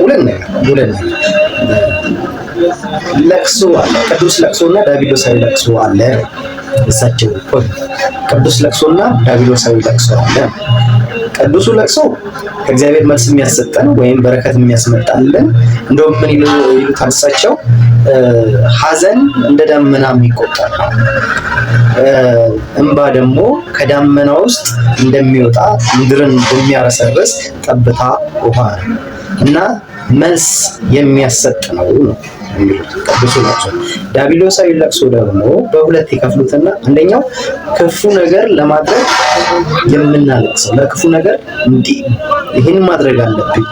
ሁለት ነገር ለቅሶ አለ። ቅዱስ ለቅሶና ዳቢሎሳዊ ለቅሶ አለ። እሳቸው ቅዱስ ለቅሶና ዳቢሎሳዊ ለቅሶ አለ። ቅዱሱ ለቅሶ ከእግዚአብሔር መልስ የሚያሰጠን ወይም በረከት የሚያስመጣልን፣ እንደውም ምን ይሉታል እሳቸው፣ ሐዘን እንደ ደመና የሚቆጠር ነው። እንባ ደግሞ ከዳመና ውስጥ እንደሚወጣ፣ ምድርን እንደሚያረሰርስ ጠብታ ውሃ ነው እና መልስ የሚያሰጥ ነው ነው የሚሉት ቅዱሱ ለቅሶ። ዳቢሎሳዊ ለቅሶ ደግሞ በሁለት ይከፍሉትና አንደኛው ክፉ ነገር ለማድረግ የምናለቅሰው፣ ለክፉ ነገር እንዲህ ይህን ማድረግ አለብኝ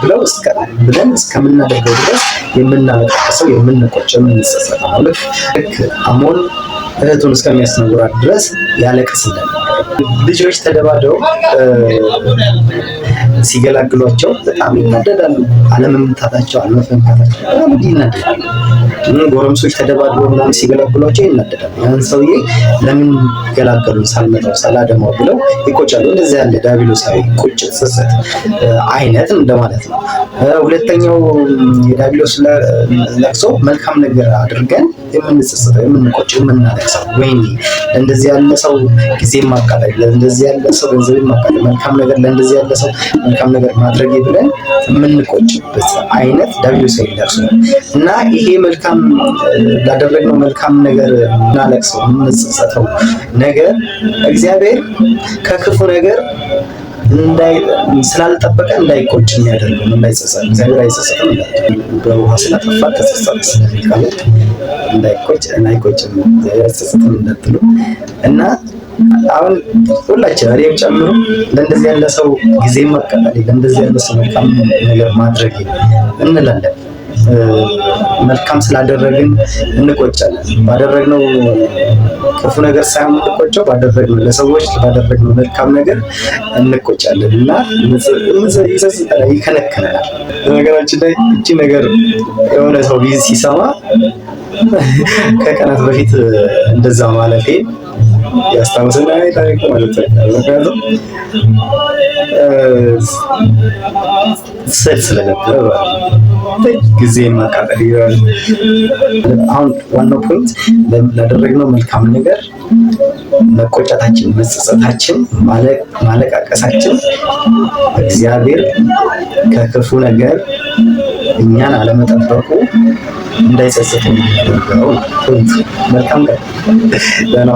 ብለን እስከምናደርገው ድረስ የምናለቅሰው፣ የምንቆጨው፣ የምንጸጸተው ነው። ልክ አሞን እህቱን እስከሚያስነውራት ድረስ ያለቅስ እንደነበር፣ ልጆች ተደባድበው ሲገላግሏቸው በጣም ይናደዳሉ። አለመምታታቸው፣ አለመፈንካታቸው በጣም ይናደዳሉ። ጎረምሶች ተደባድበው ምናምን ሲገላግሏቸው ይናደዳሉ። ያን ሰውዬ ለምን ገላገሉን፣ ሳልመታው ሳላደማው ብለው ይቆጫሉ። እንደዚህ ያለ ዳቢሎሳዊ ቁጭት፣ ጸጸት አይነት እንደማለት ነው። ሁለተኛው የዳቢሎስ ለቅሶ መልካም ነገር አድርገን የምንጸጸተው፣ የምንቆጨው፣ የምናለቅሰው፣ ወይኔ ለእንደዚህ ያለ ሰው ጊዜ ማቃጠል፣ ለእንደዚህ ያለ ሰው ገንዘብ ማቃጠል፣ መልካም ነገር ለእንደዚህ ያለ ሰው መልካም ነገር ማድረግ ብለን የምንቆጭበት አይነት ዳቢሎሳዊ ለቅሶ ነው። እና ይሄ መልካም ላደረግነው መልካም ነገር የምናለቅሰው፣ የምንጸጸተው ነገር እግዚአብሔር ከክፉ ነገር ስላልጠበቀ እንዳይቆጭ የሚያደርገው፣ እንዳይጸጸት፣ እግዚአብሔር አይጸጸትም፣ በውሃ ስላጠፋ ተጸጸተ ስለሚል እንዳይቆጭ፣ አይቆጭም፣ እግዚአብሔር አይጸጸትም እንዳትሉ። እና አሁን ሁላችን እኔም ጨምሮ ለእንደዚህ ያለ ሰው ጊዜ ማቃጠል፣ ለእንደዚህ ያለ ሰው መልካም ነገር ማድረግ እንላለን። መልካም ስላደረግን እንቆጫለን። ባደረግነው ክፉ ነገር ሳይሆን የምንቆጨው ባደረግነው፣ ለሰዎች ባደረግነው መልካም ነገር እንቆጫለን እና ይጸጽተናል፣ ይከነክነናል። በነገራችን ላይ እቺ ነገር የሆነ ሰው ሲሰማ ከቀናት በፊት እንደዛ ማለቴ ያስታውስና ታሪኩ ማለት ነው። ምክንያቱም ስል ስለነበረ ጊዜ ማቃጠል ይላል። አሁን ዋናው point ላደረግነው መልካም ነገር መቆጨታችን፣ መጸጸታችን፣ ማለቃቀሳችን እግዚአብሔር ከክፉ ነገር እኛን አለመጠበቁ እንዳይጸጸት የሚያደርገው ነው point። መልካም ቀን፣ ደህና።